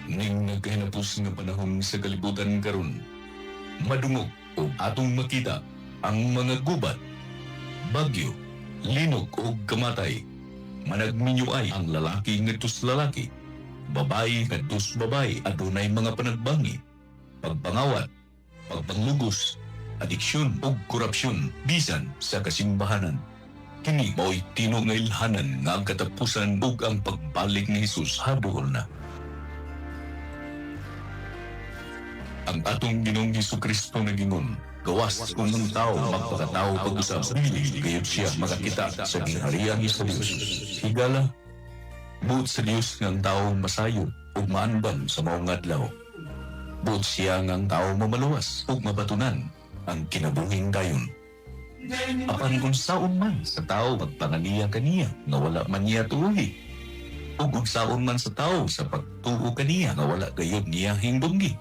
Ning nagkahinapos nga panahon sa kalibutan karon, madungog o atong makita ang mga gubat, bagyo, linog o kamatay. Managminyuay ang lalaki ngadto sa lalaki, babae ngadto sa babae, adunay mga panagbangi, pagpangawat, pagpanglugos, adiksyon ug korupsyon bisan sa kasimbahanan. Kini mao'y tinuod nga ilhanan nga ang katapusan ug ang pagbalik ni Jesus haduol na. Ang atong Ginoong Hesukristo nagingon, gawas kung ang tao magpakatao pag-usab, dili gayud siya makakita sa gingharian sa Dios. Higala, buot sa Dios nga ang tao masayo ug maandam sa maong adlaw. Buot siya nga ang tao mamaluwas ug mabatunan ang kinabuhing dayon. Apan kung saon man sa tao magpanganiya kaniya nga wala man niya tuohi, ug unsaon man sa tao sa pagtuo kaniya nga wala gayud niya hingdunggi,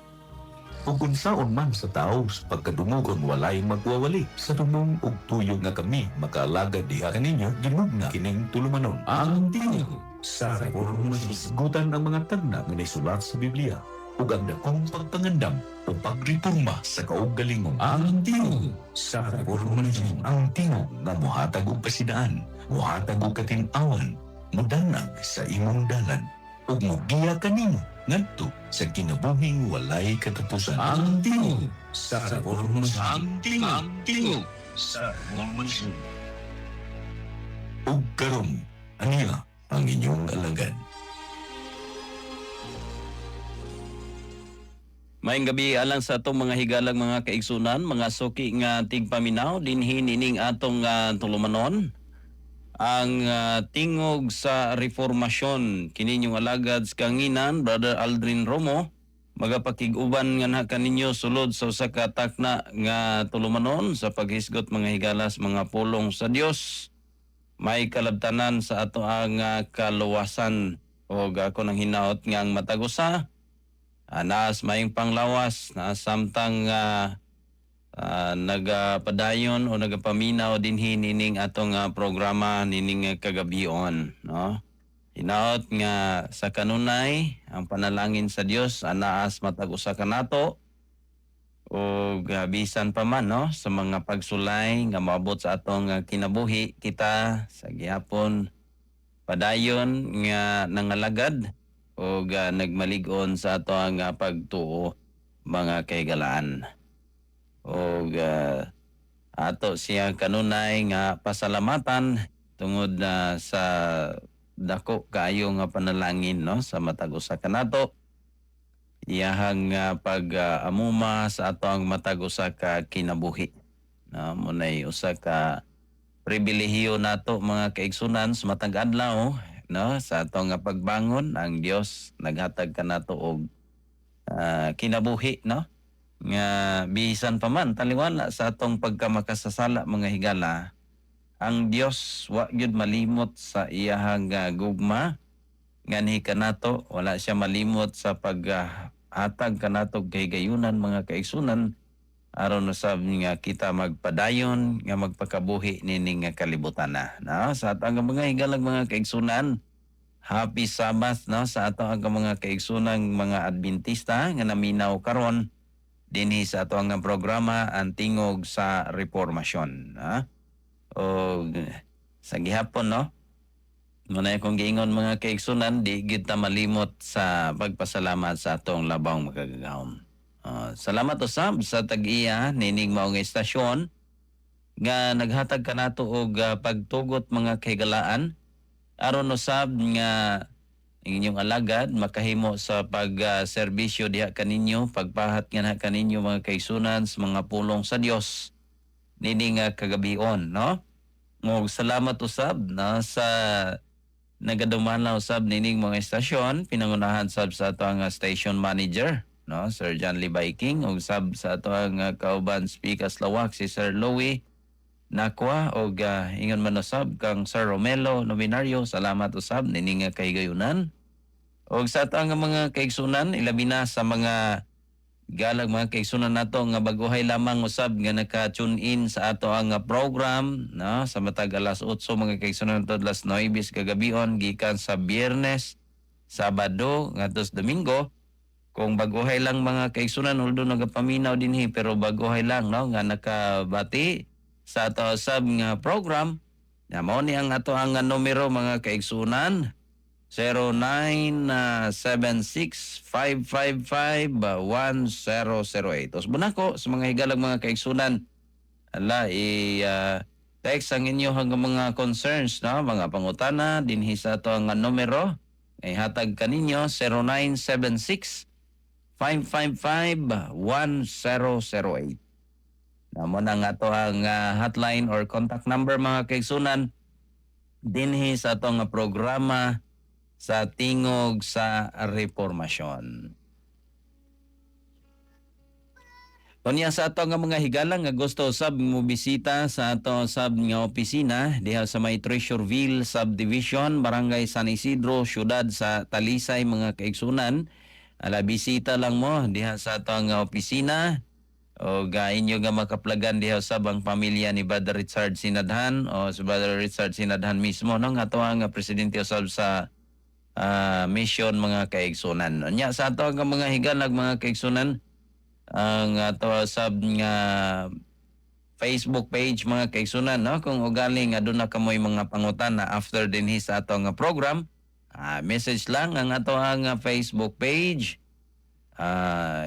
ug unsaon man sa tao sa pagkadungogon walay magwawali, sa tumong og tuyo nga kami makaalagad diha kaninyo, gimugna kining tulumanon, Ang Tingog sa Reformasyon. Hisgutan ang mga tagna nga nisulat sa Biblia ug ang dakong pagpangandam o pagreporma sa kaugalingon. Ang Tingog sa Reformasyon. Ang tingog nga mohatag og pasidaan, mohatag og katin-awan, modanag sa imong dalan ug mogiya kanimo ngadto sa kinabuhing walay katapusan. Ang Tingog sa Reformasyon. Ang Tingog, Ang Tingog sa Reformasyon. Ug karon, aniya ang inyong alagad. Maayong gabi alang sa atong mga higalang mga kaigsunan, mga suki nga tigpaminaw dinhi nining atong tulumanon. Ang Tingog sa Reformasyon, kini inyong alagad sa kanginan, Brother Aldrin Romo, magapakig-uban nga na kaninyo sulod sa usa ka takna nga tulumanon sa paghisgot, mga higalas, mga pulong sa Dios. May kalabtanan sa ato ang kaluwasan, og ako nang hinaot nga ang matag usa naas maayong panglawas na samtang nagapadayon o nagapaminaw dinhi nining atong programa nining kagabion, no? Hinaot nga sa kanunay ang panalangin sa Dios anaas matag usa kanato ug bisan pa man, no, sa mga pagsulay nga moabot sa atong kinabuhi, kita sa gihapon padayon nga nangalagad ug nagmalig-on sa ato ang pagtuo, mga kahigalaan. Ug ato siya kanunay nga pasalamatan tungod na sa dako kaayo nga panalangin, no, sa matag usa kanato, iyahang pag-amuma sa ato ang matag usa ka kinabuhi, no? Munay usa ka pribilehiyo nato, mga kaigsunan, sa matag adlaw, no, sa atong nga pagbangon, ang Dios naghatag kanato og kinabuhi, no, nga bisan pa man taliwala sa atong pagkamakasasala, mga higala, ang Dios wa gyud malimot sa iyahang gugma nganhi kanato. Wala siya malimot sa paghatag kanato og kahigayunan, mga kaigsunan, aron usab nga kita magpadayon nga magpakabuhi nining nga kalibutan na, no? Sa atong mga higalang mga kaigsunan, happy Sabbath, no, sa ato ang mga kaigsunang mga Adventista nga naminaw karon dinhi sa ato ang programa, Ang Tingog sa Reformasyon, ha? Og sa gihapon, no, muna akong giingon, mga kaigsunan, di gyud ta malimot sa pagpasalamat sa atong Labawng Makagagahom. Salamat usab sa tag-iya nining mao nga istasyon nga naghatag kanato og pagtugot, mga kahigalaan, aron usab nga ang inyong alagad makahimo sa pag-serbisyo diha kaninyo, pagpahat nga na kaninyo, mga kaigsunan, sa mga pulong sa Dios nining kagabion, no? Ug salamat usab na sa nagadumala usab nining mga istasyon, pinangunahan sab sa ato ang station manager, no, Sir John Lee King, ug sab sa ato ang kauban speaker lawak, si Sir Louie Nakwa, og ingon man usab kang Sir Romelo Nominario. Salamat usab nining kahigayunan. Ug sa ato ang mga kaigsunan, ilabi na sa mga galag mga kaigsunan nato nga baguhay lamang usab nga naka-tune in sa ato ang program, no, sa matag alas 8, mga kaigsunan nato, alas 9 sa kagabion gikan sa Biyernes, Sabado ngadto sa Domingo. Kung baguhay lang, mga kaigsunan, although nagapaminaw dinhi, pero baguhay lang, no, nga nakabati sa ato sab nga program na, mao ni ang ato ang numero, mga kaigsunan, 0976-555-1008. Tapos ko sa mga higalang mga kaigsunan, ala i text ang inyong mga concerns, no, mga pangutana dinhi sa ato ang numero ay hatag kaninyo, 0976 555-1008. Na mao na nga to ang hotline or contact number, mga kaigsunan, dinhi sa atong programa sa Tingog sa Reformasyon. Unya sa ato nga mga higala nga gusto sab mo bisita sa ato sab nga opisina diha sa may Treasureville Subdivision, Barangay San Isidro, siyudad sa Talisay, mga kaigsunan. Ala, bisita lang mo diha sa ato nga opisina o ga inyo nga makaplagan diha sab ang pamilya ni Brother Richard Sinadhan o si Brother Richard Sinadhan mismo, no, nga ato ang presidente usab sa mission, mga kaigsunan. Unya sa ato nga mga higalag, mga kaigsunan, ang ato sab nga Facebook page, mga kaigsunan, no, kung ugali nga aduna kamoy mga pangutana after dinhi sa ato nga program, message lang ang ato ang Facebook page.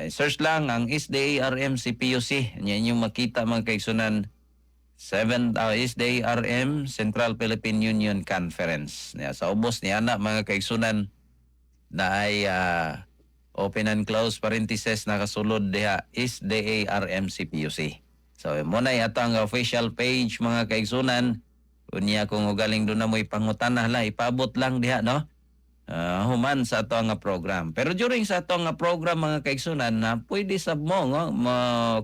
Search lang ang SDARM CPUC. Nya inyong makita, mga kaigsunan, 7 SDARM Central Philippine Union Conference. Nya, sa ubos ni ana, mga kaigsunan, na ay open and close parenthesis nakasulod diha SDARM CPUC. So mao na ato ang official page, mga kaigsunan. Unya kung ugaling duna mo'y pangutana la, ipabot lang diha, no, human sa ato nga program. Pero during sa ato nga program, mga kaigsunan, na pwede sab mo ngo mo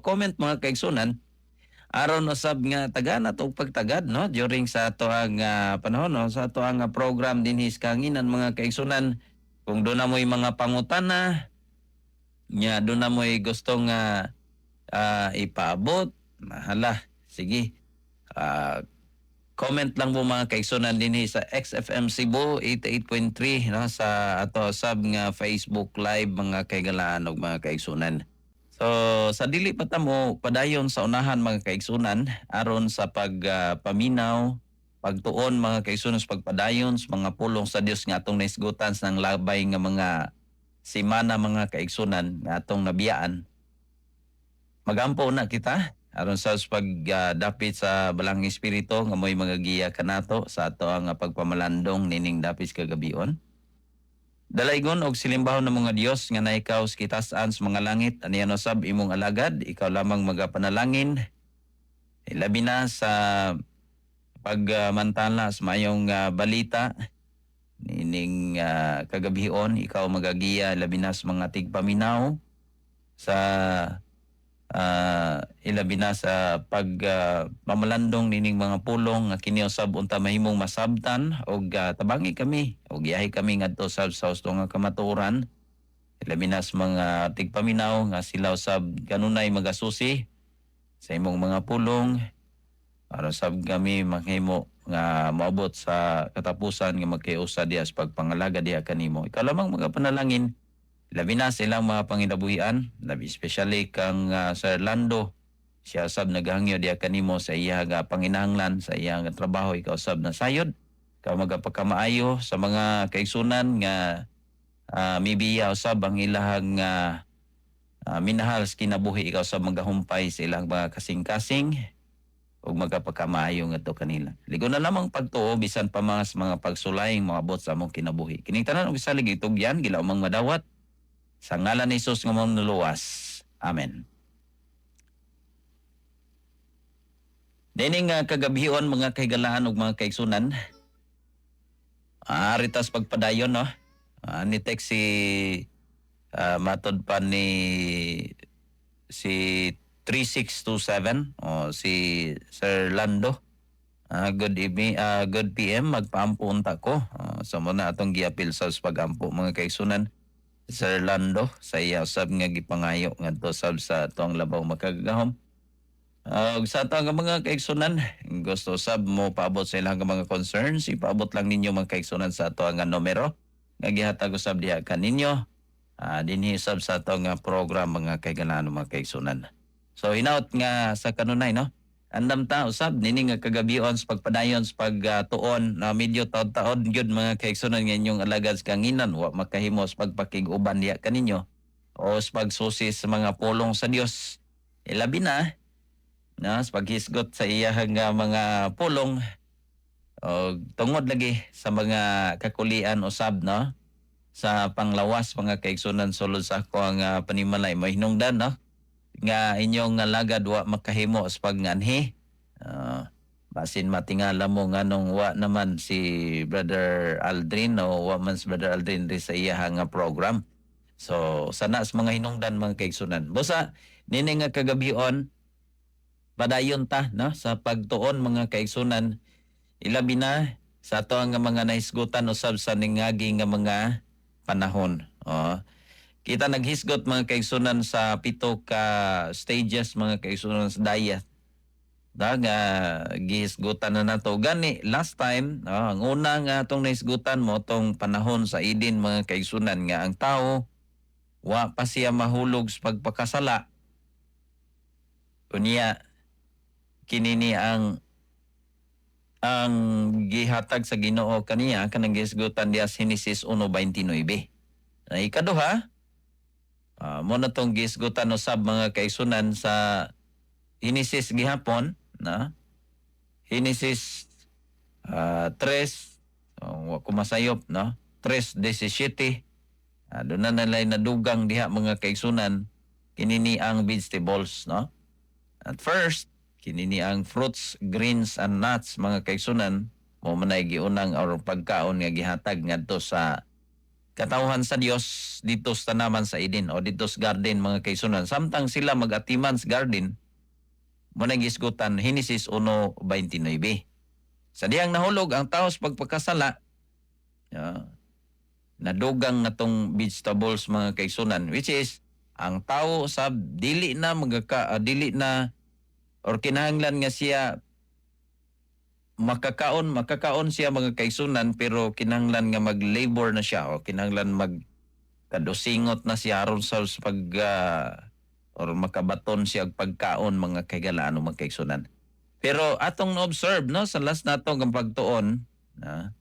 comment, mga kaigsunan, aron usab nga tagana og pagtagad, no, during sa ato ang panahon, no, sa ato ang program dinhi sa kahanginan, mga kaigsunan. Kung duna mo'y mga pangutana nya duna mo'y gusto nga ipaabot, hala sige, comment lang mo, mga kaigsunan, dinhi sa XFM Cebu 88.3, no, sa ato sab nga Facebook Live, mga kaigalaan ug mga kaigsunan. So sa dili pa ta mo padayon sa unahan, mga kaigsunan, aron sa pagpaminaw, pagtuon, mga kaigsunan, sa pagpadayon sa mga pulong sa Dios nga atong naisgutan sa labay nga mga simana, mga kaigsunan, nga atong nabiyaan. Magampo na kita aron sa pagdapit sa Balaang Espiritu nga mo'y mga giya kanato sa ato ang pagpamalandong nining dapit kagabion. Dalaygon og silimbahon ng mga Dios nga naikaw sa kitas-an sa mga langit, aniya sab imong alagad, ikaw lamang magapanalangin. Labi na sa pagmantala sa mayong balita nining kagabion, ikaw magagiya labi na sa mga tigpaminaw sa ilabi na sa pag pamalandong nining mga pulong nga kini usab unta mahimong masabtan og tabangi kami og giyahi kami ngadto sa husto nga kamatuoran, ilabi na sa mga tigpaminaw nga sila usab kanunay magasusi sa imong mga pulong para sab kami mahimo nga moabot sa katapusan nga magkiusa diha sa pagpangalaga diha kanimo. Ikaw lamang magapanalangin labi na sa ilang mga panginabuhian, labi especially kang Sir Lando. Siya sab naghangyo diha kanimo sa iya nga panginahanglan sa iya nga trabaho. Ikaw sab na sayod, ikaw magapakamaayo sa mga kaigsunan nga mibiya usab ang ilahang minahal sa kinabuhi. Ikaw sab magahumpay sa ilang mga kasing-kasing ug magapakamayo ngadto kanila. Ligo na lamang pagtuo bisan pa mga sa mga pagsulay moabot sa among kinabuhi. Kining tanan og salig itugyan gilaumang madawat sa ngalan ni Jesus nga manluluwas. Amen. Dining kagabion, mga kahigalaan ug mga kaigsunan, aritas pagpadayon, no. Ni text si matod pa ni si 3627 o si Sir Lando. Good evening, good PM, magpaampo unta ko. So mao na atong giapil sa pagampo, mga kaigsunan. Sir Lando sa iya usab nga gipangayo ngadto sab sa atong labaw makagagahom. Ug sa atong mga kaigsunan, gusto sab mo paabot sa ilang mga concerns, ipaabot lang ninyo, mga kaigsunan, sa ato ang numero nga gihatag usab diha kaninyo. Dinhi sab sa atong program, mga kahigalaan, mga kaigsunan. So hinaut nga sa kanunay, no, andam ta usab nini nga kagabion sa pagpadayon sa pagtuon na medyo taod-taod gyud, mga kaigsunan, nga inyong alagad sa kahanginan wa makahimo sa pagpakig-uban diha kaninyo o sa pagsusi sa mga pulong sa Dios. Ilabi na na sa paghisgot sa iyahang nga mga pulong o tungod lagi sa mga kakulian usab, no, sa panglawas, mga kaigsunan. Sulod sa ako ang panimalay, mahinungdan, no, nga inyong alagad wa makahimo sa pagnganhi. Basin matingala mo nganong wa naman si Brother Aldrin o wa man si Brother Aldrin ri sa iya nga program. So sana sa mga hinungdan, mga kaigsunan. Busa nini nga kagabion, padayon ta, no, sa pagtuon, mga kaigsunan, ilabi na sa ato ang mga nahisgutan usab sa ningagi nga mga panahon. Oh. Kita naghisgot, mga kaigsunan, sa pito ka stages, mga kaigsunan, sa diet. Da nga gihisgutan na nato gani last time, oh, ang una nga atong nahisgutan mo tong panahon sa Eden, mga kaigsunan, nga ang tao wa pa siya mahulog sa pagpakasala. Unya kinini ang gihatag sa Ginoo kaniya kanang gihisgutan diya sa Genesis 1:29. Na ikaduha, mo na tong gihisgutan usab, mga kaigsunan, sa Genesis gihapon na Genesis 3, oh, wa ko masayop, no, 3:17. Doon na nalay nadugang diha, mga kaigsunan, kinini ang vegetables, no. At first, kinini ang fruits, greens and nuts, mga kaigsunan, mo man ay giunang or pagkaon nga gihatag ngadto sa katawhan sa Dios dito sa tanaman sa Eden o dito sa garden, mga kaigsunan. Samtang sila magatiman sa garden, mo nang gisgutan Genesis 1:29. Sa diyang nahulog ang tao sa pagpakasala, nadugang na tong vegetables, mga kaigsunan, which is ang tao sa dili na magaka dili na or kinahanglan nga siya makakaon. Makakaon siya, mga kaigsunan, pero kinahanglan nga mag-labor na siya o kinahanglan mag kadusingot na siya aron sa pag or makabaton siya og pagkaon, mga kahigalaan o mga kaigsunan. Pero atong na-observe, no, sa last nato ang pagtuon na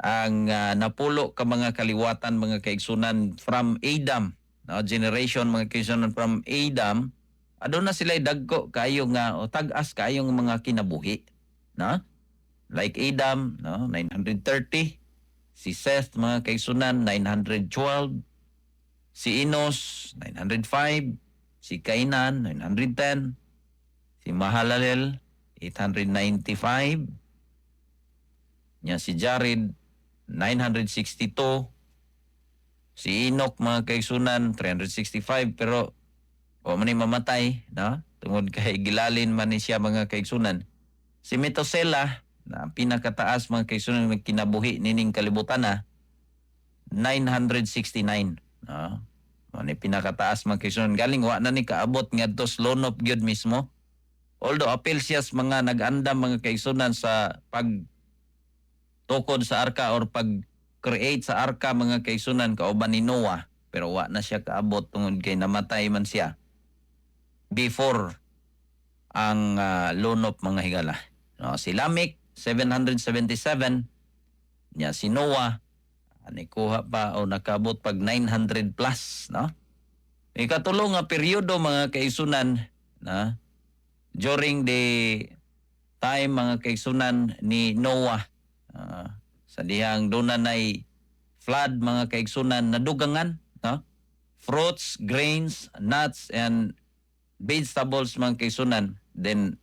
ang napulo ka mga kaliwatan, mga kaigsunan, from Adam, no, generation, mga kaigsunan, from Adam, aduna sila dagko kaayo nga o tag-as kaayong mga kinabuhi, no, like Adam, no, 930. Si Seth, mga kaigsunan, 912. Si Enos, 905. Si Cainan, 910. Si Mahalalel, 895 nya. Si Jared, 962. Si Enoch, mga kaigsunan, 365, pero wa man ni mamatay, no, tungod kay gilalin man ni siya, mga kaigsunan. Si Methuselah na ang pinakataas, mga kaigsunan, nga kinabuhi nining kalibutan na 969, no. Mo ni pinakataas, mga kaigsunan, galing wa na ni kaabot ngadto sa lonop gyud mismo, although apil siya sa mga nag-andam, mga kaigsunan, sa pag tukod sa arka or pag create sa arka, mga kaigsunan, kauban ni Noah, pero wa na siya kaabot tungod kay namatay man siya before ang lunop, mga higala. No, si Lamech, 777 nya. Si Noah nikuha pa o nakabot pag 900 plus, no. Ikatulo nga periodo, mga kaigsunan, na during the time, mga kaigsunan, ni Noah, sa dihang doon na flood, mga kaigsunan, nadugangan, no, fruits, grains, nuts and vegetables, mga kaigsunan. Then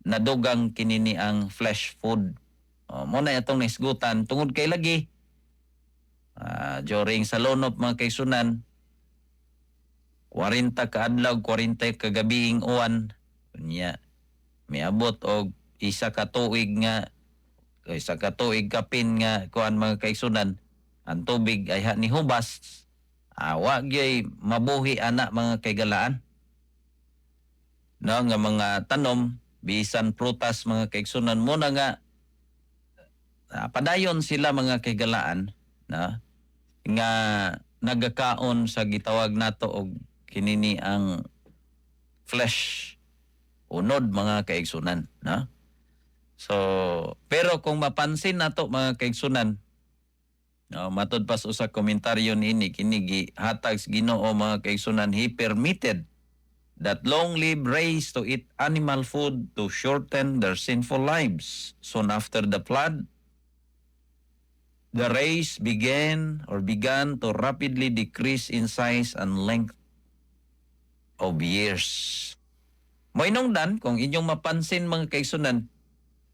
nadugang kinini ang flesh food. Oh, mo na itong nahisgutan tungod kay lagi during sa lonop, mga kaigsunan, 40 ka adlaw, 40 ka gabiing uwan. Unya miabot og isa ka tuig kapin nga kuan, mga kaigsunan, ang tubig ay ha ni hubas. Awa gyud mabuhi ana, mga kaigalaan, no, nga mga tanom bisan prutas, mga kaigsunan. Mo na nga padayon sila, mga kaigalaan, na nga nagakaon sa gitawag nato og kinini ang flesh, unod, mga kaigsunan, no? So pero kung mapansin nato, mga kaigsunan, no, matud pa sa usa komentaryo niini, kini gihatag sa Ginoo, mga kaigsunan, He permitted that long-lived race to eat animal food to shorten their sinful lives. Soon after the flood, the race began or began to rapidly decrease in size and length of years. Moinongdan, kung inyong mapansin, mga kaigsunan,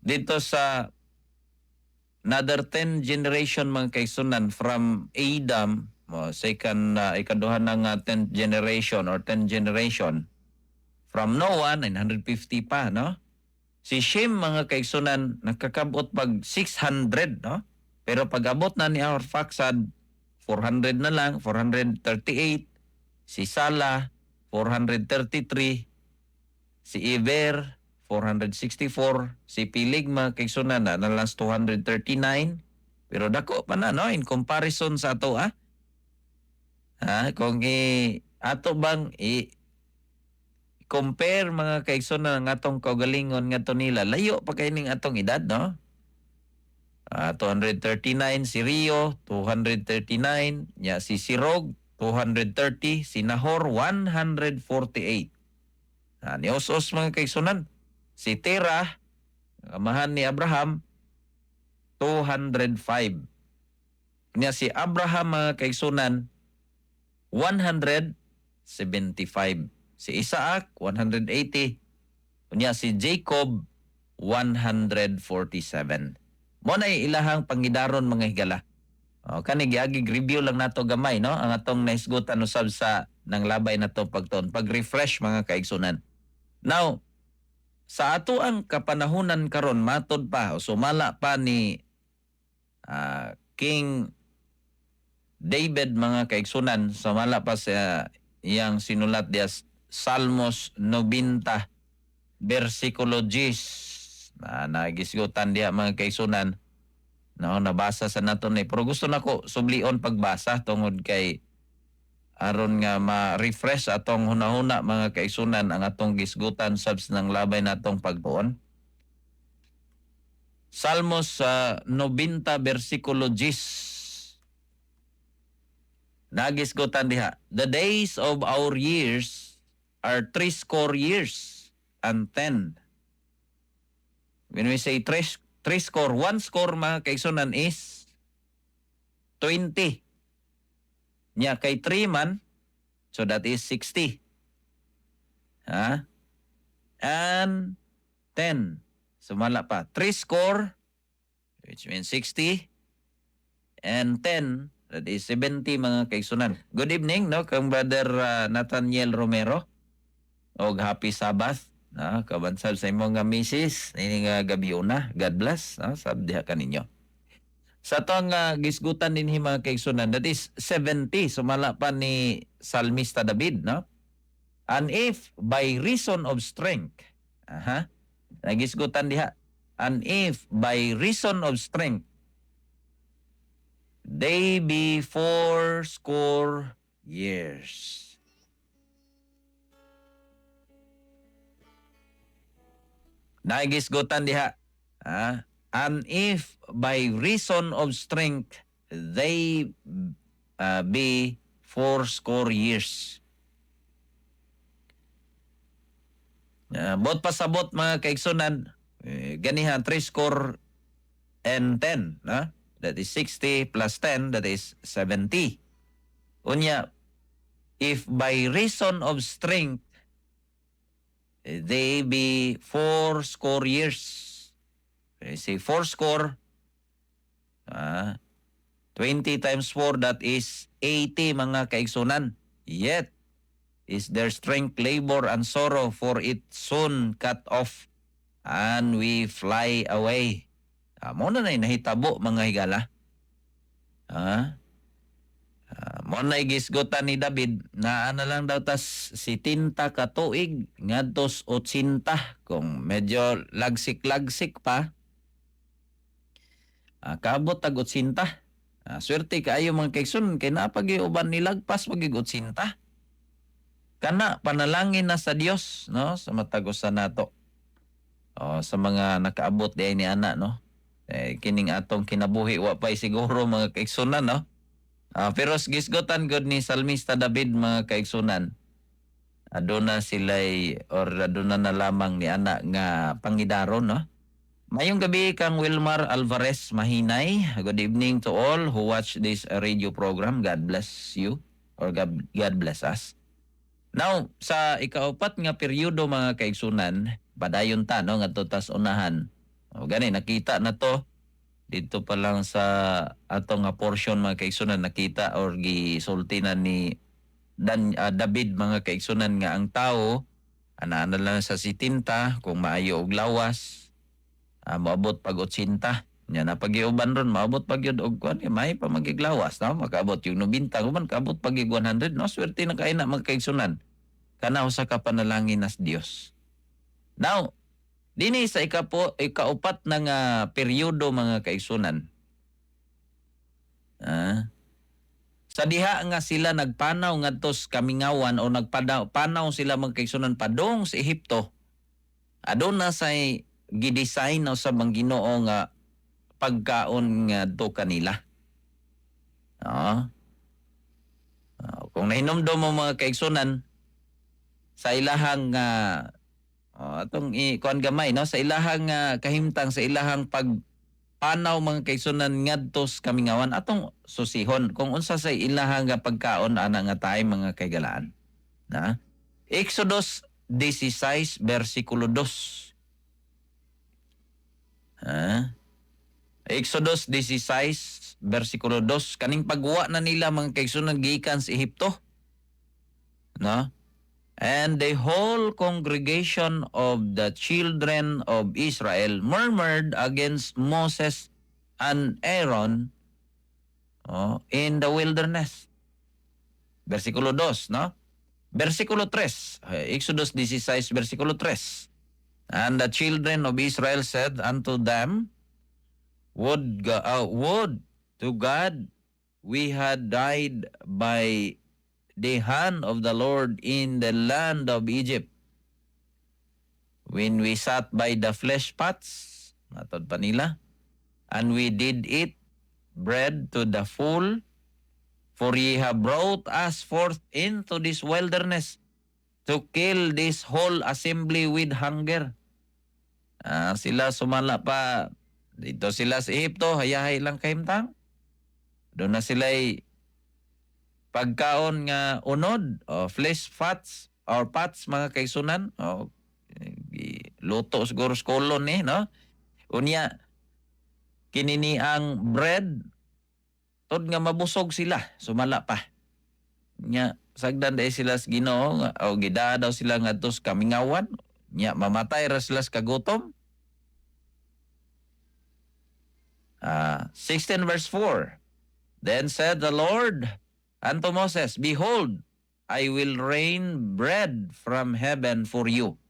dito sa another 10 generation, mga kaigsunan, from Adam, mo second ikaduha ng 10th generation or 10th generation from Noah, 950 pa, no? Si Shem, mga kaigsunan, nakakabot pag 600, no? Pero pag abot na ni Arphaxad, 400 na lang, 438. Si Sala, 433. Si Eber, 464. Si Peleg, mga kaigsunan, na lang 239. Pero dako pa na, no? In comparison sa ato, ah. Ha? Kung i ato bang i compare, mga kaigsunan, ang atong kaugalingon ngadto nila, layo pa kay ning atong edad, no? 239 si Reu, 239 nya si Sirog, 230 si Nahor, 148. Ni Os-os, mga kaigsunan. Si Terah, amahan ni Abraham, 205. Nya si Abraham, mga kaigsunan, 175. Si Isaac, 180. Unya si Jacob, 147. Mo na ilahang pangidaron, mga higala. O, kani giagi review lang nato gamay, no, ang atong nahisgutan usab sa nang labay na to pagtuon, pag-refresh, mga kaigsunan. Now, sa ato ang kapanahunan karon, matod pa o sumala pa ni King David, mga kaigsunan, sumala pa sa iyang sinulat diya Salmos 90 versikulo 10 na nagisgutan diya, mga kaigsunan, no? Nabasa sa nato ni, pero gusto nako sublion pagbasa tungod kay aron nga ma-refresh atong hunahuna, mga kaigsunan, ang atong gisgutan sab sa nang labay natong pagtuon. Salmos sa 90 versikulo 10, nagisgutan diha, "The days of our years are 70 and 10." When we say three score, one score, mga kaigsunan, is 20. Nya kay 3 man, so that is 60. Ha? And 10. Sumala pa. 3 score, which means 60. And 10, that is 70, mga kaigsunan. Good evening, no, kang Brother Nathaniel Romero. Og happy Sabbath. No, kabansal sa imong nga misis ini nga gabi una. God bless, no, sab diha kaninyo. Sa atong gisgutan dinhi, mga kaigsunan, that is 70, sumala pa ni Salmista David, no? "And if by reason of strength," aha, nagisgutan diha, "and if by reason of strength they be 80 years." Nagisgutan diha. Ah, "And if by reason of strength they be 80 years." Bot pasabot, mga kaigsunan, eh, ganihan 70, na? That is 60 plus 10, that is 70. Unya, if by reason of strength eh, they be 80 years. Eh, say four score, 20 times 4, that is 80, mga kaigsunan. "Yet is their strength labor and sorrow, for it soon cut off and we fly away." Mo na nahitabo, mga higala. Mo na gisgutan ni David na ana lang daw tas 70 ka tuig ngadtos 80 kung medyo lagsik-lagsik pa. Kaabot tag 80. Ah, swerte kaayo, mga kaigsuonan, kay naa pa gyud uban nilagpas pa gyud 80. Kana panalangin na sa Dios, no, sa matag usa nato. Oh, sa mga nakaabot diay ni ana, no. Eh, kining atong kinabuhi, wa pa'y siguro, mga kaigsuonan, no. Ah, pero gisgotan gud ni Salmista David, mga kaigsuonan. Aduna sila'y or aduna na lamang ni ana nga pangidaron, no. Maayong gabii kang Wilmar Alvarez Mahinay. Good evening to all who watch this radio program. God bless you or God bless us. Now, sa ikaupat nga periodo, mga kaigsunan, padayon ta, no, ngadto tas unahan. O gani nakita na to dito pa lang sa ato nga portion, mga kaigsunan, nakita or gisulti na ni David, mga kaigsunan, nga ang tao ana-ana lang sa 70 kung maayo og lawas, moabot pag 80 nya na pagiuban ron maabot pag yun og kuan, may pa magiglawas, no, makaabot yung 90 man, kaabot pag 100, no. Swerte na kay na, mga kaigsunan. Kana usa ka panalangin nas Dios. Now, dinhi sa ikaupat na nga periodo, mga kaigsunan, sa diha nga sila nagpanaw ngadto sa kamingawan o nagpanaw sila, mga kaigsunan, padong sa Ehipto, aduna say gidesign na sa bang Ginoo nga pagkaon ngadto kanila. Oo. Ah, kung nahinomdom mo, mga kaigsunan, sa ilahang oh, atong i kuan gamay, no, sa ilahang kahimtang, sa ilahang pagpanaw, mga kaigsunan, ngadto sa kamingawan, atong susihon kung unsa sa ilahang nga pagkaon ana nga time, mga kaigalaan na. Exodus 16 versikulo 2. Ha? Exodus 16 versikulo 2, kaning pagwa na nila, mga kaigsunan, gikan sa Ehipto. No? And the whole congregation of the children of Israel murmured against Moses and Aaron, oh, in the wilderness. Versikulo 2, no? Versikulo 3, Exodus 16, versikulo 3. And the children of Israel said unto them, "Would to God we had died by the hand of the Lord in the land of Egypt, when we sat by the flesh pots," matod pa nila, "and we did eat bread to the full, for ye have brought us forth into this wilderness to kill this whole assembly with hunger." Ah, sila sumala pa dito sila sa Ehipto, hayahay lang kahimtang. Duna na sila'y pagkaon nga unod o flesh fats or pots, mga kaigsunan, o luto siguro sa kolon ni, no. Unya kini ni ang bread tod nga mabusog sila sumala pa. Nya sagdan dai sila sa Ginoo nga o gidaa daw sila ngadto sa kamingawan, nya mamatay ra sila sa kagutom. 16 verse 4. Then said the Lord unto Moses, "Behold, I will rain bread from heaven for you,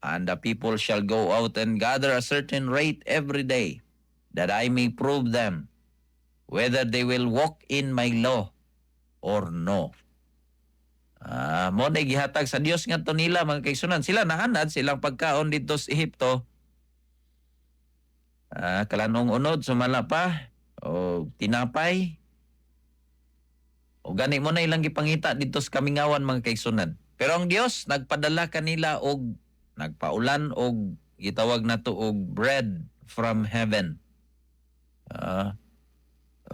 and the people shall go out and gather a certain rate every day, that I may prove them whether they will walk in my law or no." Ah, mo na gihatag sa Dios ngadto nila, mga kaigsunan. Sila naanad silang pagkaon dito sa Ehipto. Ah, kalanong unod sumala pa o tinapay. O gani mo na ilang gipangita dito sa kamingawan, mga kaigsunan. Pero ang Dios nagpadala kanila og nagpaulan og gitawag nato og bread from heaven. Ah,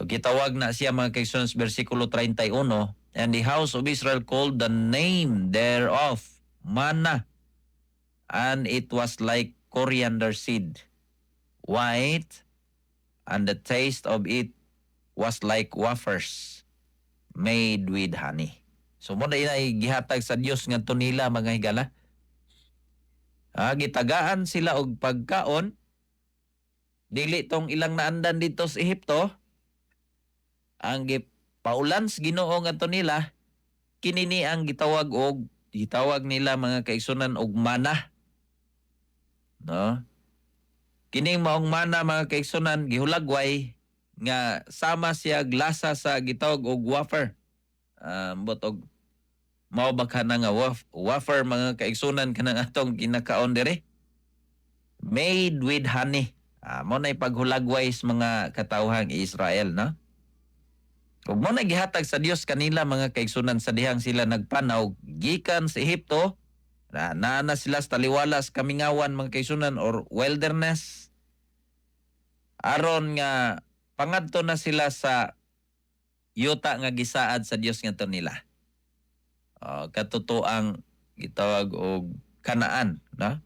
gitawag na siya, mga kaigsunan, sa versikulo 31, "And the house of Israel called the name thereof manna, and it was like coriander seed, white, and the taste of it was like wafers made with honey." So mo na inay gihatag sa Dios ngadto nila, mga higala. Ah, gitagaan sila og pagkaon, dili tong ilang naandan dito sa Ehipto. Ang gipaulan sa Ginoo ngadto nila, kini ni ang gitawag og gitawag nila, mga kaigsunan, og mana. No? Kining maong mana, mga kaigsunan, gihulagway Nga sama siya lasa sa gitawag og wafer. Ambot og mao ba kana nga wafer, mga kaigsunan, kanang atong ginakaon dire? Made with honey. Mao na paghulagway sa mga katawhang Israel, no? Ug mao na gihatag sa Dios kanila, mga kaigsunan, sa dihang sila nagpanaw gikan sa Ehipto na naa na sila sa taliwala sa kamingawan, mga kaigsunan, or wilderness, aron nga pangadto na sila sa yuta nga gisaad sa Dios ngadto nila. Katotoang gitawag og Kanaan, no?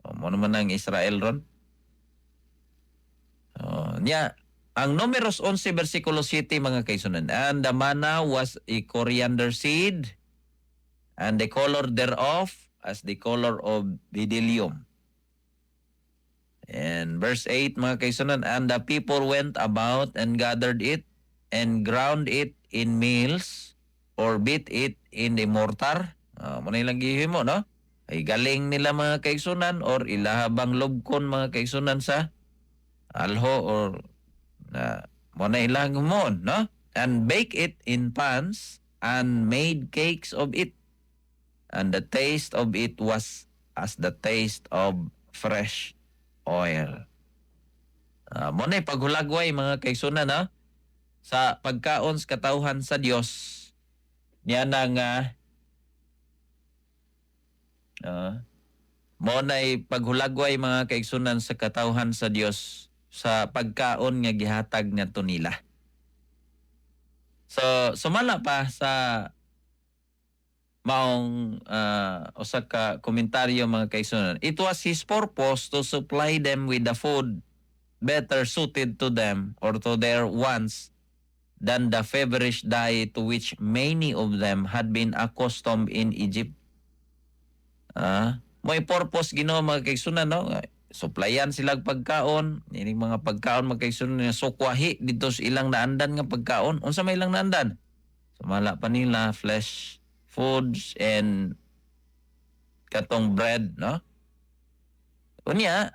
O, mao naman ang Israel ron. Oh, niya, ang Numeros 11 versikulo 7, mga kaigsunan. "And the manna was a coriander seed and the color thereof as the color of bdellium." And verse 8, mga kaigsunan, "And the people went about and gathered it and ground it in mills or beat it in the mortar." Mao na ilang gihimo, no? Ay galing nila, mga kaigsunan, or ilahabang lubkon, mga kaigsunan, sa alho or na mao na ilang himuon, no? "And bake it in pans and made cakes of it. And the taste of it was as the taste of fresh oil." Mao na paghulagway, mga kaigsunan, ha? Sa pagkaon sa katawhan sa Dios niya na nga mao na paghulagway, mga kaigsunan, sa katawhan sa Dios sa pagkaon nga gihatag ngadto nila. So sumala pa sa maong usa ka komentaryo, mga kaigsunan. "It was His purpose to supply them with the food better suited to them or to their wants than the feverish diet to which many of them had been accustomed in Egypt." May purpose Ginoo, mga kaigsunan, no? Suplayan sila og pagkaon, ining mga pagkaon, mga kaigsunan, nga sukwahi dito sa ilang naandan nga pagkaon. Unsa may ilang naandan? Sumala pa nila, flesh foods and katong bread, no? Unya,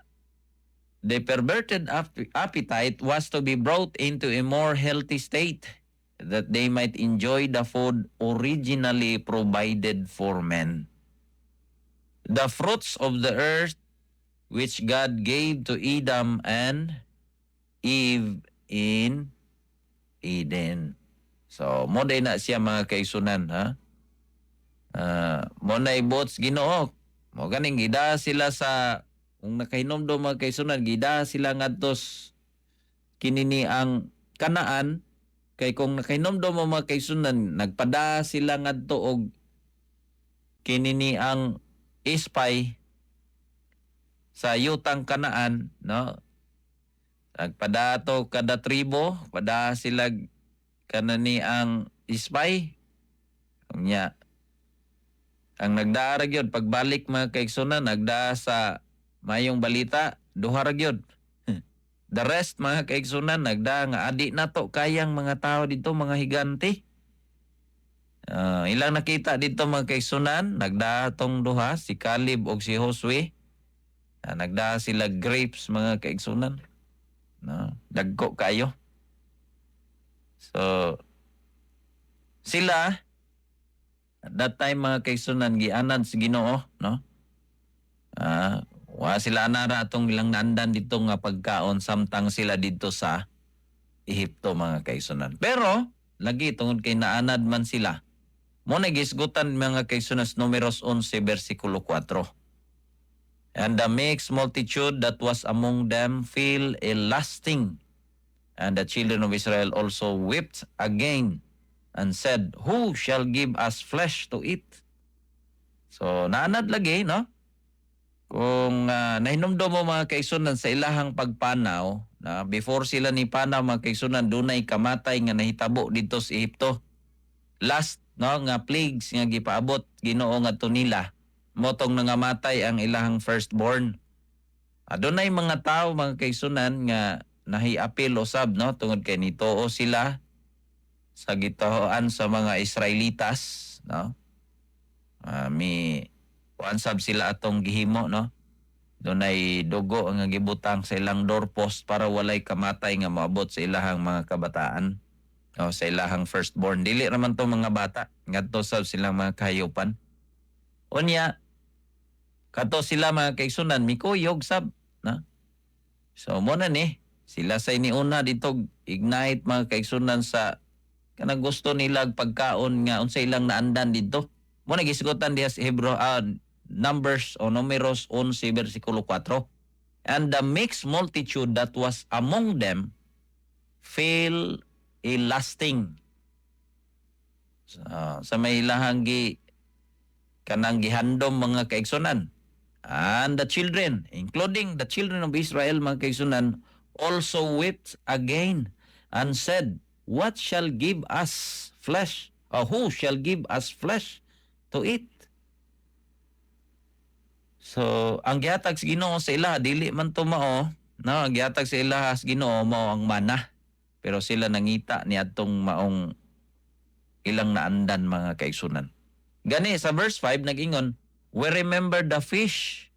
the perverted appetite was to be brought into a more healthy state that they might enjoy the food originally provided for men, the fruits of the earth which God gave to Adam and Eve in Eden. So, mao day na siya, mga kaigsunan, ha? Mao na ibuot sa Ginoo. Mao ganing gida sila sa, kung nakahinomdom, mga kaigsunan, gida sila ngadto kinini ang Kanaan, kay kung nakahinomdom mo, mga kaigsunan, nagpada sila ngadto og kinini ang espy sa yutang Kanaan, no? Nagpadato kada tribo, pada sila kanani ang espy. Unya, ang nagdaa ra gyud pagbalik, mga kaigsunan, nagdaa sa mayong balita, duha ra gyud. The rest, mga kaigsunan, nagdaa nga adi nato kayang mga tao dito, mga higante. Ilang nakita dito, mga kaigsunan, nagdaa tong duha, si Caleb ug si Josue. Nagdaa sila grapes, mga kaigsunan. No, dagko kayo. So sila at that time, mga kaigsunan, gianad sa Ginoo, no? Wa sila anara atong ilang naandan dito nga pagkaon samtang sila dito sa Ehipto, mga kaigsunan. Pero lagi tungod kay naanad man sila. Mao na gisgutan, mga kaigsunan, sa Numeros 11 versikulo 4. "And the mixed multitude that was among them fell a lusting. And the children of Israel also wept again and said, 'Who shall give us flesh to eat?'" So, naanad lagi, no? Kung nahinumdom mo, mga kaigsunan, sa ilahang pagpanaw, na before sila ni panaw, mga kaigsunan, dunay kamatay nga nahitabo dito sa Ehipto. Last, no, nga plagues nga gipaabot Ginoo ngadto nila. Mao tong nangamatay ang ilahang firstborn. Adunay mga tao, mga kaigsunan, nga nahiapil usab, no, tungod kay nituo sila sa gituoan sa mga Israelitas, no? Mi kuan sab sila atong gihimo, no? Dunay dugo ang gibutang sa ilang doorpost para walay kamatay nga moabot sa ilahang mga kabataan o sa ilahang firstborn. Dili raman to mga bata ngadto sa silang mga kahayupan. Unya kato sila, mga kaigsunan, mikuyog sab na. So mo na ni sila sa iniuna dito ignite, mga kaigsunan, sa kanang gusto nila pagkaon nga unsa ilang naandan dito. Mo na gisgutan diha sa Hebrew, Numbers o Numeros 11 versikulo 4. "And the mixed multitude that was among them fell a lusting." Sa may ilahang gi kanang gihandom, mga kaigsunan. "And the children, including the children of Israel, mga kaigsunan, also wept again and said, 'What shall give us flesh? Or who shall give us flesh to eat?'" So, ang gihatag sa Ginoo sa ila dili man to mao, no, ang gihatag sa ila sa Ginoo mao ang mana. Pero sila nangita ni adtong maong ilang naandan, mga kaigsunan. Gani sa verse 5 nagingon, "We remember the fish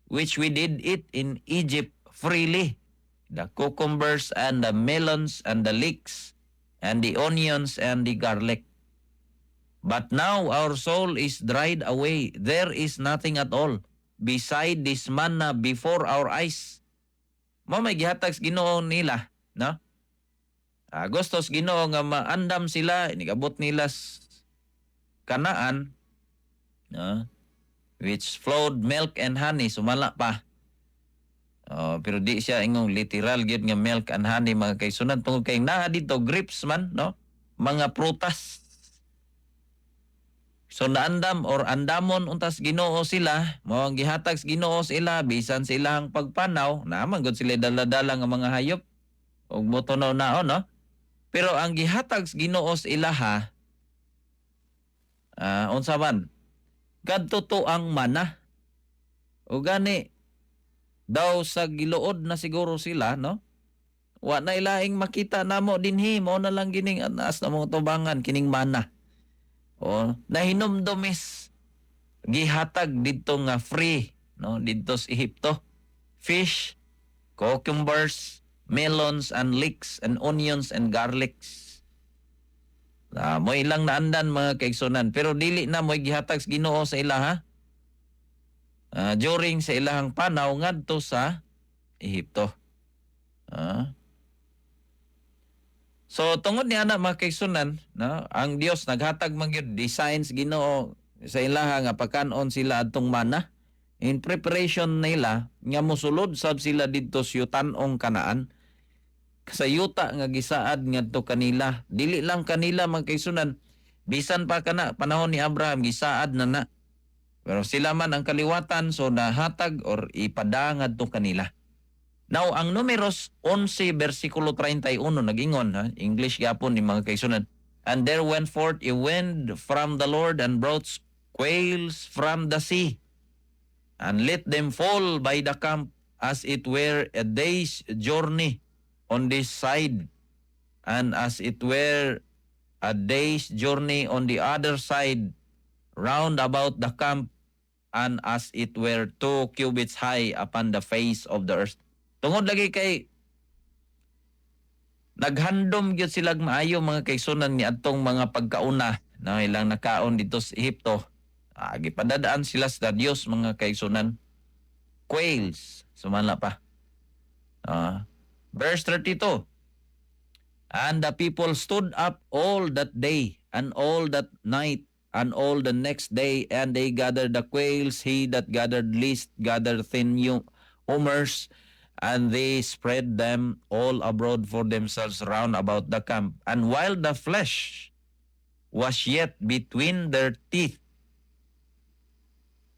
which we did eat in Egypt freely, the cucumbers and the melons and the leeks and the onions and the garlic. But now our soul is dried away. There is nothing at all beside this manna before our eyes." Mo may gihatag sa Ginoo nila, no? Gusto sa Ginoo nga maandam sila, inigabot nila sa Kanaan, no? Which flowed milk and honey, sumala pa. Oh, pero di siya ingong literal gyud nga milk and honey, mga kaigsunan, tungod kay naa dito grapes man, no? Mga prutas. So naandam or andamon untas Ginoo sila, mao ang gihatag sa Ginoo sila bisan sa ilang pagpanaw, naman gud sila dala-dala nga mga hayop ug motunaw naon, no? Pero ang gihatag sa Ginoo sa ilaha, unsa man? Kadto to ang mana. O gani daw sa giluod na siguro sila, no? Wa na ilaing makita namo dinhi, mao na lang gining naas na mga tubangan kining mana. O nahinumdumis gihatag didto nga free, no, didto sa Ehipto. Fish, cucumbers, melons and leeks and onions and garlics. Mo ilang naandan, mga kaigsunan, pero dili na mo'y gihatag sa Ginoo sa ila ha. During sa ilahang panaw ngadto sa Ehipto. So tungod ni ana, mga kaigsunan, no, ang Dios naghatag man gyud designs Ginoo sa ilaha nga pagkanon sila adtong mana in preparation nila nga mosulod sab sila didto sa yutanong Kanaan, sa yuta nga gisaad ngadto kanila. Dili lang kanila, mga kaigsunan, bisan pa kana panahon ni Abraham gisaad na na. Pero sila man ang kaliwatan, so nahatag or ipada ngadto kanila. Now, ang Numeros 11 versikulo 31 nagingon, ha, English gyapon ni, mga kaigsunan. "And there went forth a wind from the Lord and brought quails from the sea and let them fall by the camp as it were a day's journey on this side and as it were a day's journey on the other side round about the camp and as it were 2 cubits high upon the face of the earth." Tungod lagi kay naghandom gyud sila maayo, mga kaigsunan, ni adtong mga pagkauna na ilang nakaon dito sa Ehipto. Gipadadaan sila sa Dios, mga kaigsunan. Quails, sumala pa. Verse 32. "And the people stood up all that day and all that night and all the next day, and they gathered the quails. He that gathered least gathered 10 omers, and they spread them all abroad for themselves round about the camp. And while the flesh was yet between their teeth,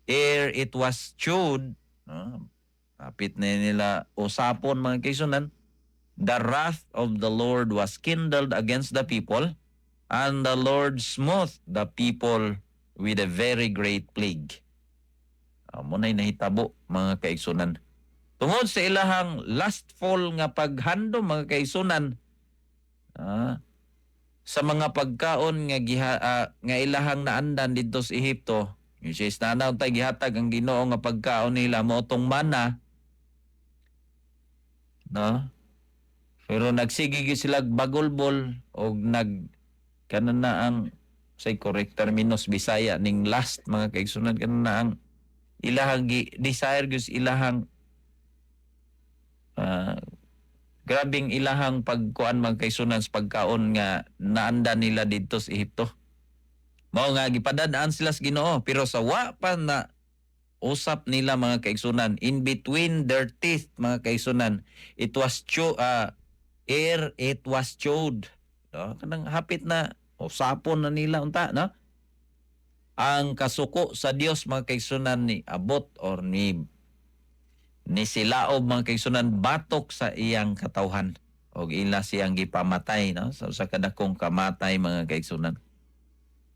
ere it was chewed," kapit na nila usapon, mga kaigsunan, "the wrath of the Lord was kindled against the people, and the Lord smote the people with a very great plague." Mo na'y nahitabo, mga kaigsunan. Tungod sa ilahang lustful nga paghandom, mga kaigsunan, sa mga pagkaon nga giha, nga ilahang naandan didto sa Ehipto, Which is naa tay gihatag ang Ginoo nga pagkaon nila mao tong mana, no? Pero nagsige gyud sila bagulbol og nag kana na ang say correct terminos Bisaya ning lust, mga kaigsunan, kana na ang ilahang gi desire gyud sa ilahang grabing ilahang pagkuan, mga kaigsunan, sa pagkaon nga naanda nila didto sa Ehipto. Mao nga gipadadaan sila sa Ginoo, pero sa wa pa na usap nila, mga kaigsunan, in between their teeth, mga kaigsunan, it was chew ere it was chewed, no? Kanang hapit na usapon na nila unta, no, ang kasuko sa Dios, mga kaigsunan, ni abot or ni silaob, mga kaigsunan, batok sa iyang katawhan og ila siyang gipamatay, no, sa usa ka dakong kamatay, mga kaigsunan.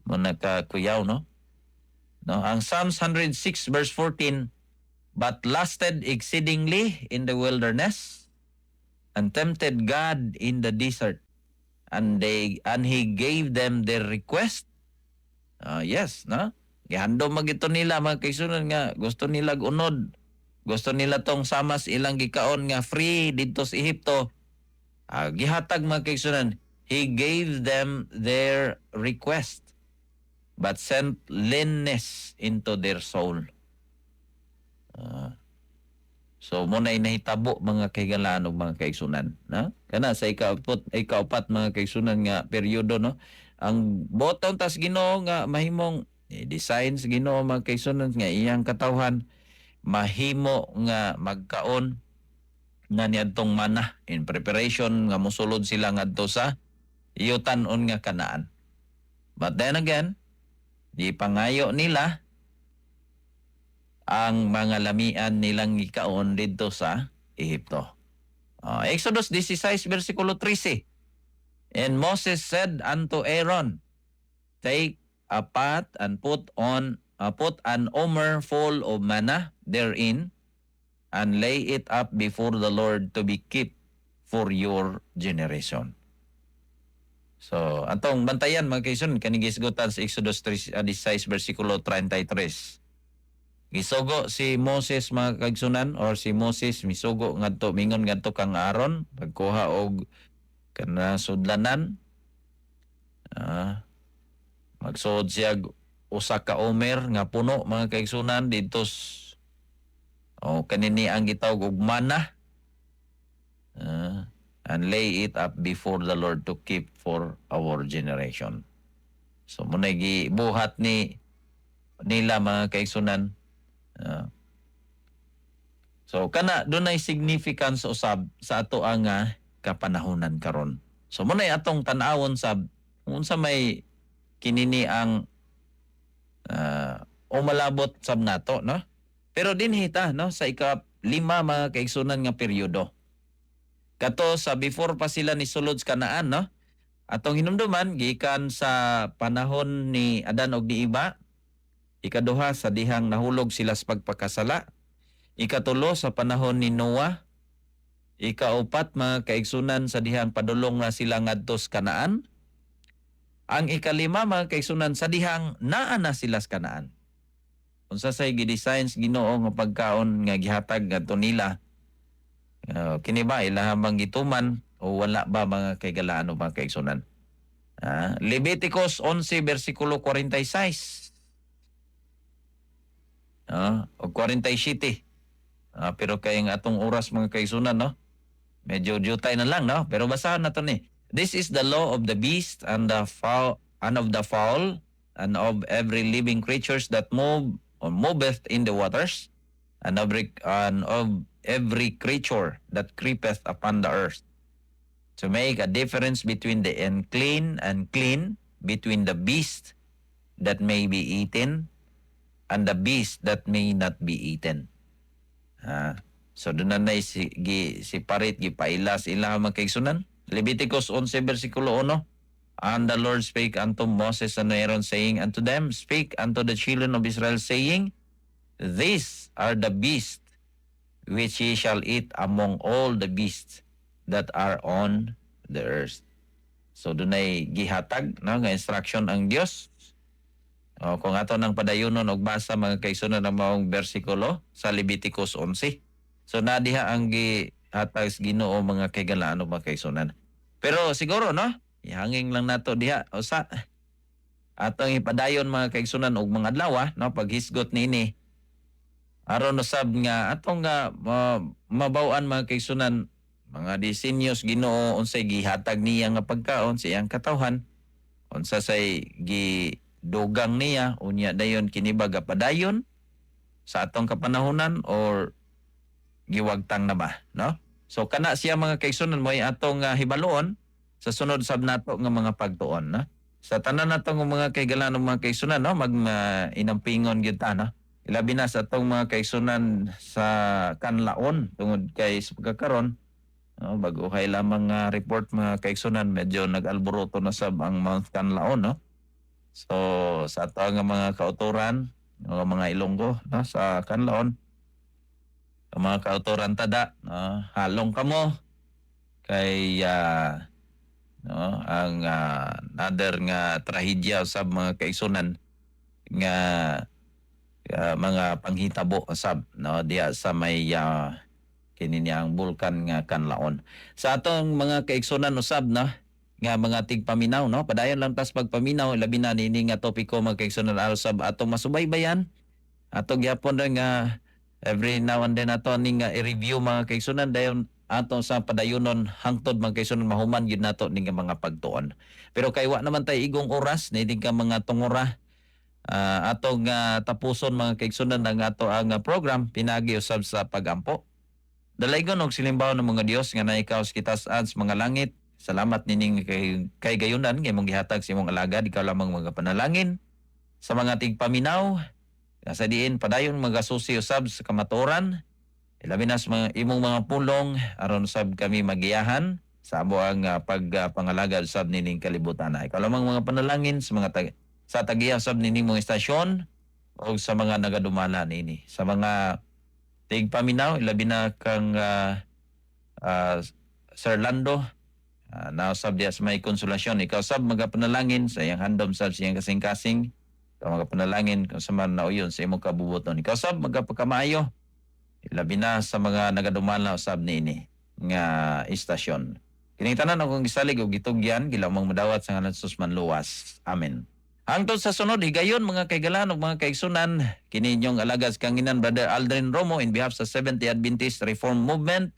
Mo nakakuyaw, no? Ang Psalms 106 verse 14, "But lusted exceedingly in the wilderness and tempted God in the desert, and he gave them their request." Ah, yes, no, gihandom man gito nila, mga kaigsunan, nga gusto nila unod, gusto nila tong samas ilang gikaon nga free didto sa Ehipto. Ah, gihatag, mga kaigsunan. "He gave them their request but sent leanness into their soul." Ah. So mo na nahitabo, mga kahigalaan ug mga kaigsunan, no? Kana sa ikaapat, mga kaigsunan, nga peryodo, no? Ang boton tas Ginoo nga mahimong design sa Ginoo, mga kaigsunan, nga iyang katawhan mahimo nga magkaon nga niadtong mana in preparation nga mosulod sila ngadto sa yutan-on nga Kanaan. But then again, di pangayo nila ang mga lamian nilang gikaon didto sa Ehipto. Exodus 16 versikulo 13. "And Moses said unto Aaron, 'Take a pot and put an omer full of manna therein and lay it up before the Lord to be kept for your generation.'" So, atong bantayan, mga kaigsoon, kani gisgutan sa Exodus 3, 16 versikulo 33. Gisugo si Moses, mga kaigsunan, or si Moses misugo ngadto, mingon ngadto kang Aaron pagkuha og kana sudlanan. Magsuod siya usa ka omer nga puno, mga kaigsunan, didto o kanini ang gitawag og mana and lay it up before the Lord to keep for our generation. So muna gibuhat ni nila, mga kaigsunan. So kana dunay significance usab sa ato ang kapanahonan karon. So muna atong tan-awon sab kung unsa may kinini ang o malabot sab nato, no? Pero dinhi ta, no, sa ika lima, mga kaigsunan, nga peryodo. Kato sa before pa sila ni sulod sa Kanaan, no? Atong hinumduman gikan sa panahon ni Adan og ni Eva. Ikaduha, sa dihang nahulog sila sa pagpakasala. Ikatulo, sa panahon ni Noah. Ikaupat, mga kaigsunan, sa dihang padulong na sila ngadto sa Kanaan. Ang ikalima, mga kaigsunan, sa dihang naa na sila sa Kanaan. Unsa say gi-design sa Ginoo nga pagkaon nga gihatag ngadto nila? Kini ba ilaha bang gituman o wala ba, mga kaigalaan o mga kaigsunan? Leviticus 11 versikulo 46. O 47. Pero kay ang atong oras, mga kaigsunan, no? Medyo jutay na lang, no? Pero basahan na to ni. "This is the law of the beast and the fowl and of the fowl and of every living creatures that move or moveth in the waters and of every creature that creepeth upon the earth, to make a difference between the unclean and clean, between the beast that may be eaten and the beast that may not be eaten." So doon na si gi separate, gipaila sa ila, mga kaigsunan. Leviticus 11 versikulo 1. "And the Lord spake unto Moses and Aaron, saying unto them, 'Speak unto the children of Israel, saying, These are the beasts which ye shall eat among all the beasts that are on the earth.'" So dunay gihatag, no, nga instruction ang Dios. O, kung ato nang padayunon og basa, mga kaigsunan, ang maong bersikulo sa Leviticus 11. So na diha ang gihatag sa Ginoo, mga kaigalaan ug mga kaigsunan. Pero siguro, no, ihanging lang nato diha usa atong ipadayon, mga kaigsunan, og mga adlaw, no, paghisgot niini aron usab nga atong nga mabaw-an, mga kaigsunan, mga disenyos Ginoo, unsay gihatag niya nga pagkaon sa iyang katawhan, unsa say gidugang niya, unya dayon kini ba gapadayon sa atong kapanahonan or giwagtang na ba, no? So kana siya, mga kaigsunan, mo'y atong hibaluon sa sunod sab nato nga mga pagtuon, no? Sa tanan nato nga mga kaigalan, mga kaigsunan, no, mag inampingon gyud ta, no, ilabi na sa atong mga kaigsunan sa Kanlaon, tungod kay sa pagkakaron, no, baguhay lamang nga report, mga kaigsunan, medyo nag-alboroto na sab ang Mount Kanlaon, no? So sa ato nga mga kauturan, mga Ilonggo, no, sa Kanlaon, ang mga kauturan tada, no, halong kamo kay no, ang another nga trahedya sa mga kaigsunan nga mga panghitabo sab, no, diya sa may kini niyang bulkan nga Kanlaon. Sa atong mga kaigsunan usab, no, nga mga tigpaminaw, no, padayon lang tas pagpaminaw, labi na niini nga topiko, mga kaigsunan, aron sab atong masubaybayan. Ato gyapon ra nga every now and then ato ning nga i-review, mga kaigsunan, dayon ato sa padayunon hangtod, mga kaigsunan, mahuman gyud nato ning nga mga pagtuon. Pero kay wa naman tay igong oras ni ka mga tungura, atong tapuson, mga kaigsunan, ang ato ang program pinagi usab sa pagampo. Dalaygon og silimbaw ng mga Dios nga naikaw sa kitas-an sa mga langit. Salamat nining kay gayunan nga imong gihatag sa imong alagad, ikaw lamang mga panalangin sa mga tigpaminaw nga sa diin padayon magasusi usab sa kamatuoran, ilabi na sa mga imong mga pulong, aron sab kami magiyahan sa amo ang pagpangalagad sab nining kalibutan. Ikaw lamang mga panalangin sa mga sa tagiya sab nining mga istasyon o sa mga nagadumala nini. Sa mga tigpaminaw, ilabi na kang Sir Lando, nausab diya sa may Konsolasyon. Ikaw sab magapanalangin sa iyang handom sab sa iyang kasing-kasing. Ikaw magapanalangin kung sa man nauyon sa imong kabubuton. Ikaw sab magapakamaayo. Ilabi na sa mga nagadumala usab niini nga istasyon. Kining tanan akong gisalig og gitugyan gilamang madawat sa ngalan sa Jesus manluwas. Amen. Hangtod sa sunod higayon, mga kaigalan ug mga kaigsunan, kini inyong alagad sa kanginan, Brother Aldrin Romo, in behalf sa Seventh Adventist Reform Movement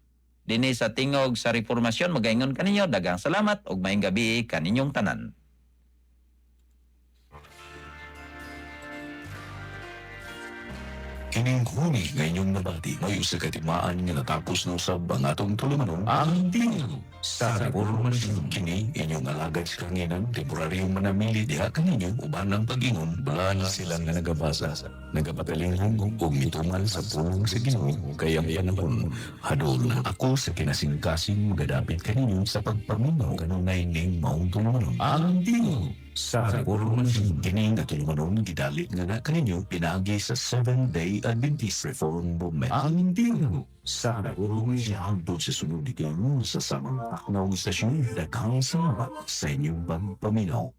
dinhi sa Tingog sa Reformasyon, magaingon kaninyo daghang salamat ug maayong gabi kaninyong tanan. Kining huni nga inyong nabati may usa ka timaan nga natapos na usab ang atong tulumanon, ang Tingog sa Reformasyon. Kini inyong alagad sa kanginan, temporaryong manamili diha kaninyo uban ang pag-ingon bala sila nga nagabasa, nagapatalinghong ug mituman sa pulong sa Ginoo, kay ang panahon hadol na. Ako sa kinasingkasing magadapit kaninyo sa pagpaminaw kanunay ning maong tulumanon, ang Tingog sa Reformasyon. Kini nga tulumanon gidalit nga na kaninyo pinaagi sa Seventh Day Adventist Reform Movement. Ang Tingog sa Reformasyon. Hangtod sa sunod sa samang taknawng istasyon, daghang salamat sa inyong pagpaminaw.